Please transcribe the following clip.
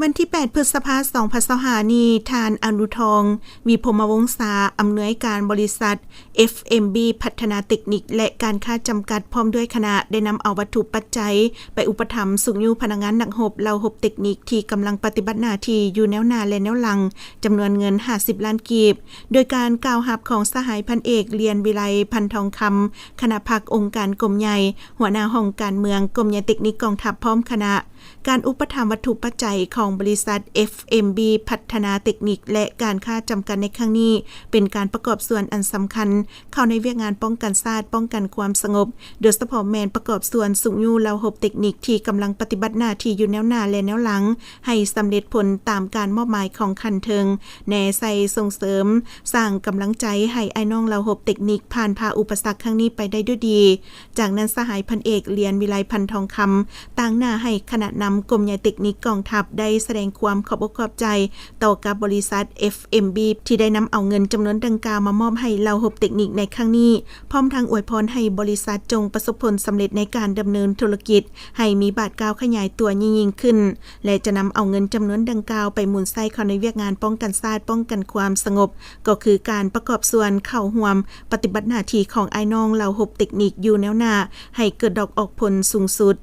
ວັນທີແປດ ພຶດສະພາ ສອງພັນຊາວຫ້ານີ້, ທ່ານ ອະນຸທອງ ວິພົມມະວົງສາ ອຳນວຍການບໍລິສັດ ເອັຟເອັມບີ ພັດທະນາເຕັກນິກ ແລະ ການຄ້າຈຳກັດ ພ້ອມດ້ວຍຄະນະ ໄດ້ນຳເອົາວັດຖຸປັດໄຈໄປອຸປະຖຳຊຸກຍູ້ພະນັກງານນັກຮົບ ເຫຼົ່າຮົບເຕັກນິກ ທີ່ກຳລັງປະຕິບັດໜ້າທີ່ຢູ່ແນວໜ້າ ແລະ ແນວຫຼັງ ຈຳນວນເງິນ ຫ້າສິບລ້ານກີບ, ໂດຍການກ່າວຮັບຂອງສະຫາຍພັນເອກ ລຽນວິໄລ ພັນທອງຄຳ ຄະນະພັກອົງການກົມໃຫຍ່, ຫົວໜ້າຫ້ອງການເມືອງ, ກົມໃຫຍ່ເຕັກນິກກອງທັບ ພ້ອມຄະນະ. ການອຸປະຖຳວັດຖຸປັດໄຈຂອງບໍລິສັດ ເອັຟເອັມບີ ພັດທະນາເຕັກນິກ ແລະ ການຄ້າຈຳກັດໃນຄັ້ງນີ້ ເປັນການປະກອບສ່ວນອັນສຳຄັນເຂົ້າໃນວຽກງານປ້ອງກັນຊາດ, ປ້ອງກັນຄວາມສະຫງົບ, ໂດຍສະເພາະແມ່ນປະກອບສ່ວນຊຸກຍູ້ເຫຼົ່າຮົບເຕັກນິກທີ່ກຳລັງປະຕິບັດໜ້າທີ່ຢູ່ແນວໜ້າ ແລະ ແນວຫຼັງ ໃຫ້ສຳເລັດຜົນຕາມການມອບໝາຍຂອງຂັ້ນເທິງ, ແນໃສ່ສົ່ງເສີມ, ສ້າງກຳລັງໃຈໃຫ້ອ້າຍນ້ອງເຫຼົ່າຮົບເຕັກນິກຜ່ານຜ່າອຸປະສັກຄັ້ງນີ້ໄປໄດ້ດ້ວຍດີ. ຈາກນັ້ນ ສະຫາຍພັນເອກ ລຽນວິໄລ ພັນທອງຄຳ ຕາງໜ້າໃຫ້ຄະນະນຳກົມໃຫຍ່ເຕັກນິກກອງທັບ ໄດ້ສະແດງຄວາມຂອບອົກຂອບໃຈຕໍ່ກັບບໍລິສັດ ເອັຟເອັມບີ ທີ່ໄດ້ນຳເອົາເງິນຈຳນວນດັ່ງກ່າວມາມອບໃຫ້ເຫຼົ່າຮົບເຕັກນິກໃນຄັ້ງນີ້, ພ້ອມທັງອວຍພອນໃຫ້ບໍລິສັດຈົ່ງປະສົບຜົນສຳເລັດໃນການດຳເນີນທຸລະກິດ ໃຫ້ມີບາດກ້າວຂະຫຍາຍຕົວຍິ່ງໆຂຶ້ນ ແລະ ຈະນຳເອົາເງິນຈຳນວນດັ່ງກ່າວໄປໝູນໃຊ້ເຂົ້າໃນວຽກງານປ້ອງກັນຊາດ, ປ້ອງກັນຄວາມສະຫງົບ, ກໍຄືການປະກອບສ່ວນເຂົ້າຮ່ວມປະຕິບັດໜ້າທີ່ຂອງອ້າຍນ້ອງເຫຼົ່າຮົບເຕັກນິກຢູ່ແນວໜ້າ ໃຫ້ເກີດດອກອອກຜົນສູງສຸດ.